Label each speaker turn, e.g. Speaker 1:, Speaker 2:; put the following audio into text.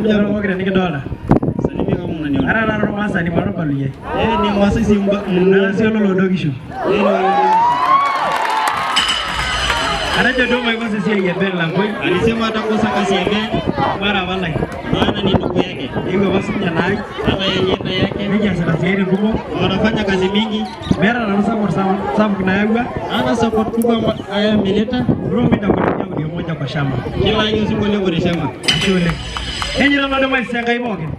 Speaker 1: Hamjambo.
Speaker 2: Pokira nikidolta.
Speaker 1: Salimia kama mnaniona.
Speaker 2: Ara nanu ormaasani mara orbaluyia.
Speaker 1: Yeye ni Mmasai si
Speaker 2: Nara sii ololoodokisho.
Speaker 1: Yeye ni
Speaker 2: Atejo duo maikosa esiai e Ben Lankoi
Speaker 1: Alisema atakosa kazi ya Ben
Speaker 2: mara palai.
Speaker 1: Maana ni ndugu yake.
Speaker 2: Eewuo apa sinye enaai
Speaker 1: Hata yeye na yake
Speaker 2: nikiasita isiaitin kumok.
Speaker 1: Wanafanya kazi mingi.
Speaker 2: Meeta nanu support sapuk nayawua.
Speaker 1: Hana support kubwa haya ameleta.
Speaker 2: Romi takunia audio moja kwa shamba.
Speaker 1: Kila hiyo siku leo kwa shamba.
Speaker 2: Ashe oleng. Enyoito madumu Enkai pookin.